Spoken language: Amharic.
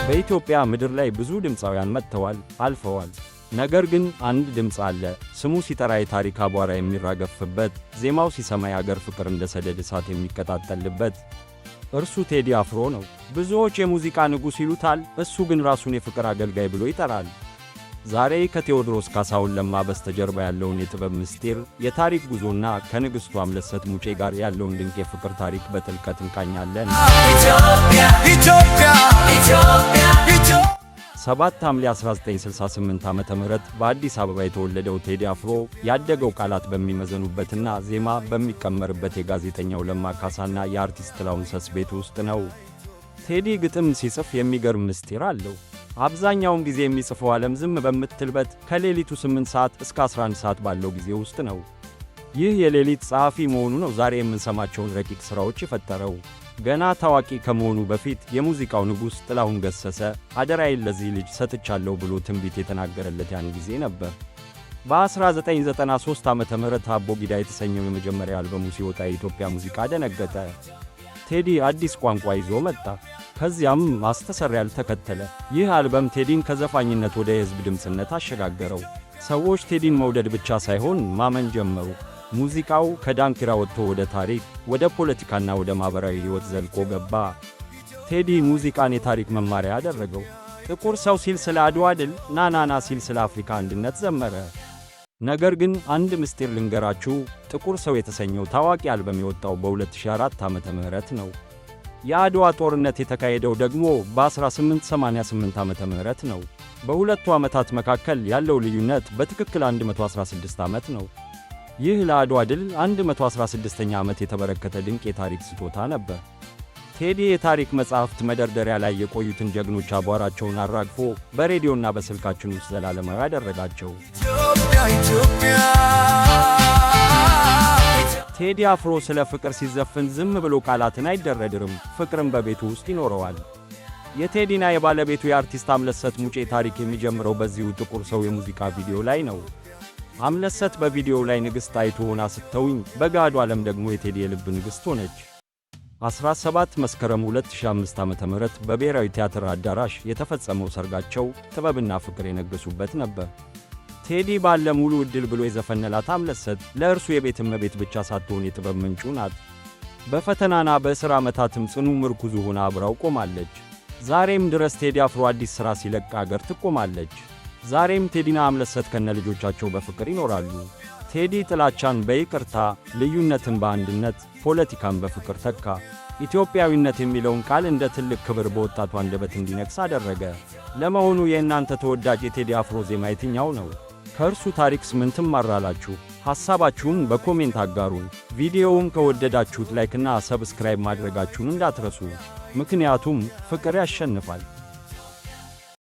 በኢትዮጵያ ምድር ላይ ብዙ ድምፃውያን መጥተዋል፣ አልፈዋል። ነገር ግን አንድ ድምፅ አለ፣ ስሙ ሲጠራ የታሪክ አቧራ የሚራገፍበት፣ ዜማው ሲሰማ የአገር ፍቅር እንደ ሰደድ እሳት የሚቀጣጠልበት። እርሱ ቴዲ አፍሮ ነው። ብዙዎች የሙዚቃ ንጉሥ ይሉታል፣ እሱ ግን ራሱን የፍቅር አገልጋይ ብሎ ይጠራል። ዛሬ ከቴዎድሮስ ካሳሁን ለማ በስተጀርባ ያለውን የጥበብ ምስጢር፣ የታሪክ ጉዞና ከንግሥቷ አምለሰት ሙጬ ጋር ያለውን ድንቅ የፍቅር ታሪክ በጥልቀት እንቃኛለን። ኢትዮጵያ፣ ኢትዮጵያ፣ ኢትዮጵያ። 7 ሐምሌ 1968 ዓ.ም በአዲስ አበባ የተወለደው ቴዲ አፍሮ ያደገው ቃላት በሚመዘኑበትና ዜማ በሚቀመርበት የጋዜጠኛው ለማ ካሳና የአርቲስት ጥላሁን ገሰሰ ቤት ውስጥ ነው። ቴዲ ግጥም ሲጽፍ የሚገርም ምስጢር አለው። አብዛኛውን ጊዜ የሚጽፈው ዓለም ዝም በምትልበት ከሌሊቱ 8 ሰዓት እስከ 11 ሰዓት ባለው ጊዜ ውስጥ ነው። ይህ የሌሊት ጸሐፊ መሆኑ ነው ዛሬ የምንሰማቸውን ረቂቅ ሥራዎች የፈጠረው። ገና ታዋቂ ከመሆኑ በፊት የሙዚቃው ንጉሥ ጥላሁን ገሰሰ "አደራዬን ለዚህ ልጅ ሰጥቻለሁ" ብሎ ትንቢት የተናገረለት ያን ጊዜ ነበር። በ1993 ዓ.ም አቦጊዳ የተሰኘው የመጀመሪያ አልበሙ ሲወጣ የኢትዮጵያ ሙዚቃ ደነገጠ። ቴዲ አዲስ ቋንቋ ይዞ መጣ። ከዚያም ማስተሰሪያል ተከተለ። ይህ አልበም ቴዲን ከዘፋኝነት ወደ የሕዝብ ድምፅነት አሸጋገረው። ሰዎች ቴዲን መውደድ ብቻ ሳይሆን ማመን ጀመሩ። ሙዚቃው ከዳንኪራ ወጥቶ ወደ ታሪክ፣ ወደ ፖለቲካና ወደ ማኅበራዊ ሕይወት ዘልቆ ገባ። ቴዲ ሙዚቃን የታሪክ መማሪያ አደረገው። ጥቁር ሰው ሲል ስለ አድዋ ድል፣ ናናና ሲል ስለ አፍሪካ አንድነት ዘመረ። ነገር ግን አንድ ምስጢር ልንገራችሁ፣ ጥቁር ሰው የተሰኘው ታዋቂ አልበም የወጣው በ2004 ዓመተ ምህረት ነው። የአድዋ ጦርነት የተካሄደው ደግሞ በ1888 ዓመተ ምህረት ነው። በሁለቱ ዓመታት መካከል ያለው ልዩነት በትክክል 116 ዓመት ነው። ይህ ለአድዋ ድል 116ኛ ዓመት የተበረከተ ድንቅ የታሪክ ስጦታ ነበር። ቴዲ የታሪክ መጻሕፍት መደርደሪያ ላይ የቆዩትን ጀግኖች አቧራቸውን አራግፎ በሬዲዮና በስልካችን ውስጥ ዘላለማዊ አደረጋቸው። ኢትዮጵያ፣ ኢትዮጵያ። ቴዲ አፍሮ ስለ ፍቅር ሲዘፍን ዝም ብሎ ቃላትን አይደረድርም፣ ፍቅርን በቤቱ ውስጥ ይኖረዋል። የቴዲና የባለቤቱ የአርቲስት አምለሰት ሙጬ ታሪክ የሚጀምረው በዚሁ ጥቁር ሰው የሙዚቃ ቪዲዮ ላይ ነው። አምለሰት በቪዲዮው ላይ ንግሥት ጣይቱ ሆና ስትተውን፣ በገሃዱ ዓለም ደግሞ የቴዲ የልብ ንግሥት ሆነች። 17 መስከረም 2005 ዓ.ም በብሔራዊ ቲያትር አዳራሽ የተፈጸመው ሰርጋቸው ጥበብና ፍቅር የነገሱበት ነበር። ቴዲ ባለ ሙሉ ዕድል ብሎ የዘፈነላት አምለሰት ለእርሱ የቤት እመቤት ብቻ ሳትሆን የጥበብ ምንጩ ናት። በፈተናና በእስር ዓመታትም ጽኑ ምርኩዙ ሆና አብራው ቆማለች። ዛሬም ድረስ ቴዲ አፍሮ አዲስ ሥራ ሲለቅ አገር ትቆማለች። ዛሬም ቴዲና አምለሰት ከነ ልጆቻቸው በፍቅር ይኖራሉ። ቴዲ ጥላቻን በይቅርታ፣ ልዩነትን በአንድነት፣ ፖለቲካን በፍቅር ተካ። ኢትዮጵያዊነት የሚለውን ቃል እንደ ትልቅ ክብር በወጣቱ አንደበት እንዲነግስ አደረገ። ለመሆኑ የእናንተ ተወዳጅ የቴዲ አፍሮ ዜማ የትኛው ነው? ከእርሱ ታሪክስ ምን ትማራላችሁ? ሐሳባችሁን በ comment አጋሩን። ቪዲዮውን ከወደዳችሁት like ና subscribe ማድረጋችሁን እንዳትረሱ። ምክንያቱም ፍቅር ያሸንፋል።